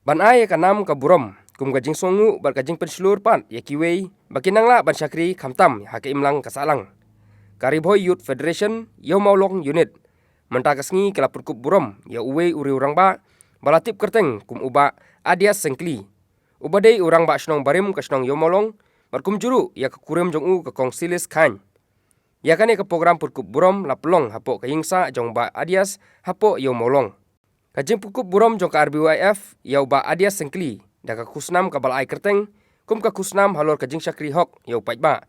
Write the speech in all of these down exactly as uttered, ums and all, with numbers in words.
Ban ai ïa ka nam ka burom kum ka jingsngewnguh bad ka jingpynshlur pat ïa kiwei ba kin nang lah ban shakri khamtam ha ka imlang ka sahlang. Ka Ri Bhoi Youth Federation Ïew Mawlong Unit mynta ka sngi ka la pynkup burom ïa uwei u riew rangbah ba la tip kyrteng kum u Bah Adias Syngkli, uba dei u rangbah shnong barim ka shnong Ïew Mawlong, bad kumjuh ruh ïa ka kurim jong u ka Kong Silis Chyne. Ïa kane ka program pynkup burom la pynlong hapoh ka ïingsah jong u Bah Adias hapoh Ïew Mawlong. Ka jingpynkup burom jong ka R B Y F ïa u Bah Adias Syngkli da ka khusnam kaba la ai kyrteng kum ka khusnam halor ka jingshakri hok ïa u paidbah,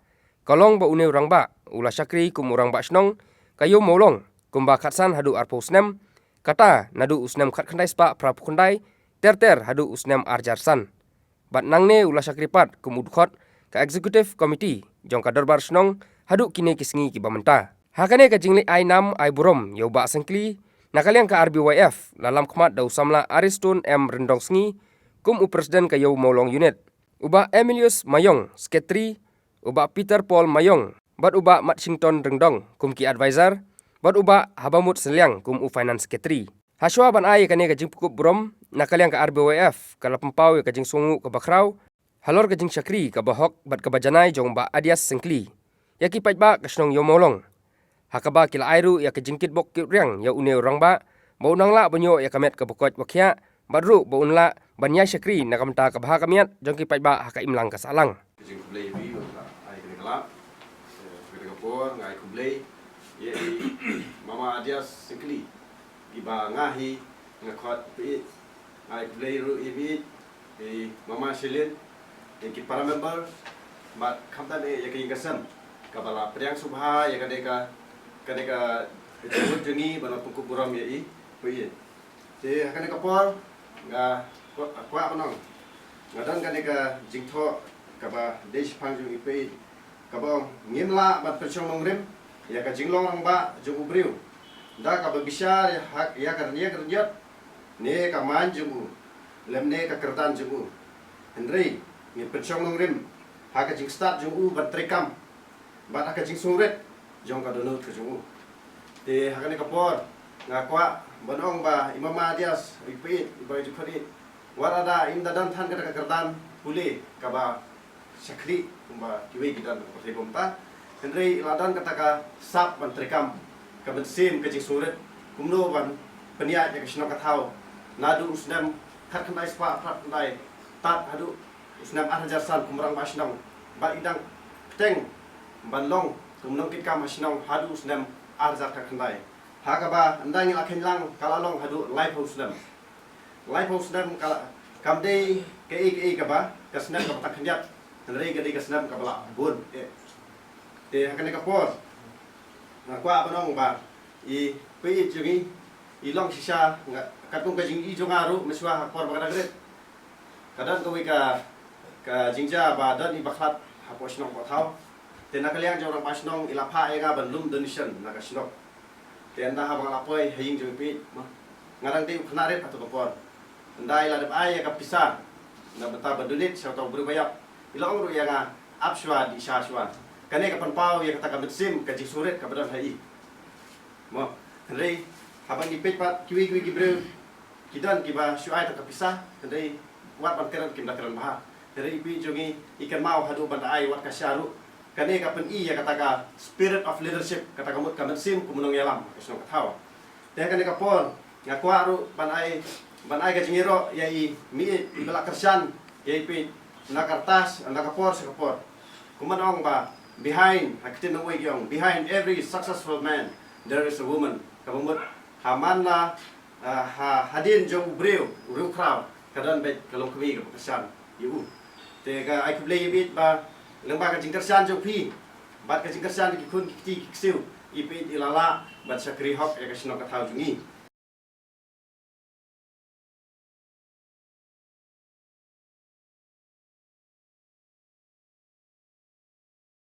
ka long ba une u rangbah u la shakri kum u rangbah shnong ka Ïew Mawlong kumba khatsan haduh arphew snem, kata naduh u snem khatkhyndai spah phraphew khyndai ter ter haduh u snem ar hajar san. Bad nangne u la shakri pat kum u dkhot ka Executive Committee jong ka Dorbar Shnong haduh kine ki sngi kiba mynta. Ha kane ka jingleit ai nam ai burom ïa u Bah Syngkli, na ka liang ka R B Y F la lam khmat da u samla Ariston M Ryndongsngi kum u President ka Ïew Mawlong Unit, u Bah Emilius Mayong, Secretary, u Bah Peter Paul Mayong bad u Bah Matshington Ryndong kum ki advisor, bad u Bah Habamut Sylliang kum u Finance Secretary. Hashwa ban ai ïa kane ka jingpynkup burom, na ka liang ka R B Y F ka la pynpaw ïa ka jingsngewnguh kaba khraw halor ka jingshakri kaba hok bad kaba janai jong u Bah Adias Syngkli ïa ki paidbah ka shnong Ïew Mawlong, ha kaba ki la ai ruh ïa ka jingkitbok kitriang ïa une u rangbah ba un nang lah ban ïoh ïa ka met kaba koit ba khiah, bad ruh ba un lah ban ïai shakri na ka bynta ka bha ka miat jong ki paidbah ha ka imlang ka sahlang. Ka jingkhublei ïa phi ba phi la ai kane ka lad. Eh, ha kane ka por nga ai khublei ïa i Mama Adias Syngkli, iba nga hi nga khot phi. Nga ai khublei ruh ïa phi, i Mama Shelin, ïa ki para member, bad khamtam ïa ka ïing ka sem kaba la pdiang sngewbha ïa kane ka, kane ka jingmut jong ngi ban pynkup burom ïa i phi. Te ha kane ka por nga kwah, kwah ban ong, nga don kane ka jingthoh kaba dei shaphang jong i phi, kaba ong ngim lah ban pynshong nongrim ïa ka jinglong rangbah jong u briew da kaba bishar ïa ha, ïa ka rynïeng rynïot ne ka main jong u lymne ka kyrdan jong u. Hynrei ngin pynshong nongrim ha ka jingstad jong u ban treikam bad ha ka jingsngewrit jong ka dohnud ka jong u. Te ha kane ka por nga kwah ban ong ba i Mama Adias, i phi, iba ju khot i, wat lada im da don than kata ka kyrdan pule kaba shakri kumba kiwei ki don ha ka pyrthei kumta, hynrei i la don kata ka sap ban treikam ka mynsiem ka jingsngewrit kumno ban pynïaid ïa ka shnong ka thaw naduh u snem khatkhyndai spah phraphew khyndai tad haduh u snem ar hajar san kum u rangbah shnong, bad i dang bteng ban long kum u nongkitkam ha shnong haduh u snem ar hajar khatkhyndai, ha kaba ynda ngi la kheiñ lang ka la long haduh laiphew snem. Laiphew snem ka la, kam dei kaei kaei kaba ka snem kaba tang khyndiat, hynrei ka dei ka snem kaba la bun eh. Te ha kane ka por nga kwah ban ong ba i phi jong ngi i long shisha, nga, katkum ka jingïohi jong nga ruh mynshuwa ha ka por ba ka dang rit, ka don kawei ka, ka jingjia ba don i bakhlad hapoh shnong hapoh thaw. Te na ka liang jong u rangbah shnong i la phah ïa nga ban lum donation na ka shnong. Te ynda haba nga la poi ha ïing jong i phi, ma, nga dang dei u khynnah rit ha kato ka por. Ynda i la dep ai ïa ka pisa na bynta ban donate sha uta u briew ba ïap, i la ong ruh ïa nga, ap shuwa, dih sha shuwa. Kane ka pynpaw ïa kata ka mynsiem ka jingsngewrit kaba don ha i. Mo, hynrei haba ngi peit pat kiwei kiwei ki briew ki don kiba shu ai tang ka pisa, hynrei wat ban kren kim da kren bha. Hynrei i phi jong ngi i kynmaw haduh ban da ai wat ka sha ruh. Kane ka pyni ïa kata ka spirit of leadership, kata ka mut ka mynsiem kum u nongïalam ka shnong ka thaw. Te kane ka por nga kwah ruh ban ai, ban ai ka jingïaroh ïa i mei iba la kyrshan ïa i phi na ka rtas, na ka por sha ka por. Kumba ong ba behind, ha ktien nongwei ki ong, behind every successful man there is a woman. Kaba mut ha man la, ah, ha, hadien jong u briew, u riewkhraw, ka don beit ka longkmie kaba kyrshan ïa u. Te nga ai khublei ïa i phi ba lyngba ka jingkyrshan jong phi bad ka jingkyrshan ki khun ki kti ki ksiew, i phi i la lah ban shakri hok ïa ka shnong ka thaw jong ngi.